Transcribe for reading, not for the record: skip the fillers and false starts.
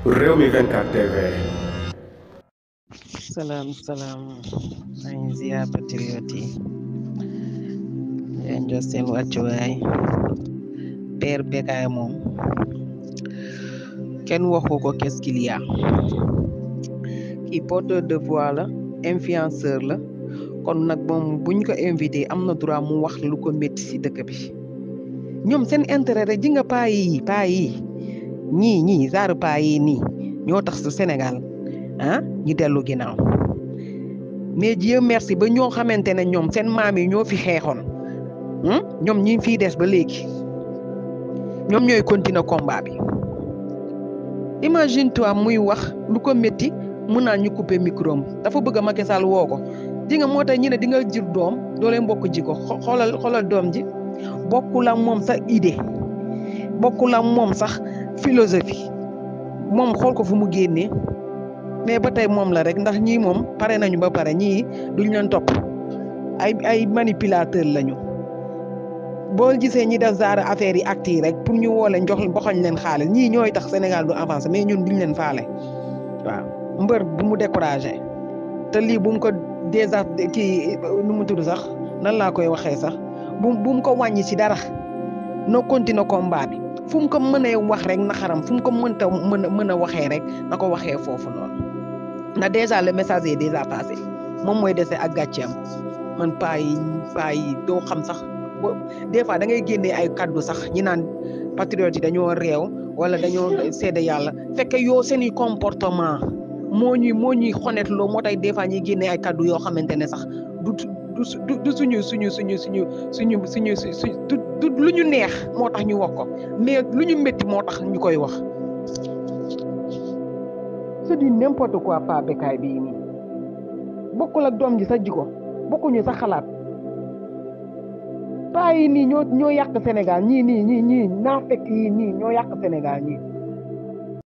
Rewmi 24 TV. Salam maa ngi ziar patriote yi leen jox seen wàccuwaay. Père Bécaye moom kenn waxu ko qu'est-ce qu'il y a kii porteur de voix la influenceur la kon nag moom buñ ko invité am na droit mu wax lu ko métti ci dëkk bi ñoom seen intérêt rek ji nga paa yi ñii zaaru paa yi nii ñoo tax su Sénégal ñi dellu ginnaaw mais Dieu merci ba ñoo xamante ne ñoom seen maam yi ñoo fi xeexoon ñoom ñi fiy des ba léegi ñoom ñooy continuer combat bi. Imagine toi muy wax lu ko métti mun naa ñu couper micro am dafa bëgg a Macky Sall woo ko ji nga moo tax ñu ne di nga jur doom doo leen bokk ji ko xoolal doom ji bokkul ak moom sax idée bokkul ak moom sax philosophie moom xool ko fu mu génnee mais ba tey moom la rek ndax ñii moom pare nañu ba pare ñii duñ leen topp ay manipulateur lañu. boo gisee ñi def zaara affaire yi acte yi rek pour ñu woo leen jox boxoñ leen xaalis ñii ñooy tax Sénégal du avancer mais ñun duñ leen faale waaw mbër bu mu découragé te lii bu mu ko déjà kii nu mu tudd sax nan laa koy waxee sax bu mu ko wàññi ci dara no continuer combat bi fu mu ko mënee wax rek naxaram fu mu ko mën a waxee rek na ko waxee foofu noonu na déjà le message est déjà passé moom mooy dese ak gàcceem man paa yi doo xam sax. des fois da ngay génnee ay kaddu sax ñi naan patriote yi dañoo réew wala dañoo seede yàlla fekk yoo seeni comportement moo ñuy xonet loo moo tax des fois ñuy génnee ay kaddu yoo xamante ne sax du suñu du lu ñu neex moo tax ñu wax ko mais lu ñu métti moo tax ñu koy wax. c'est du n'importe quoi Pa Bécaye bii nii bokkul ak doom ji sa jiko bokkuñu sa xalaat. paa yi nii ñoo yàq Sénégal ñii naa fekk yi nii ñoo yàq Sénégal ñii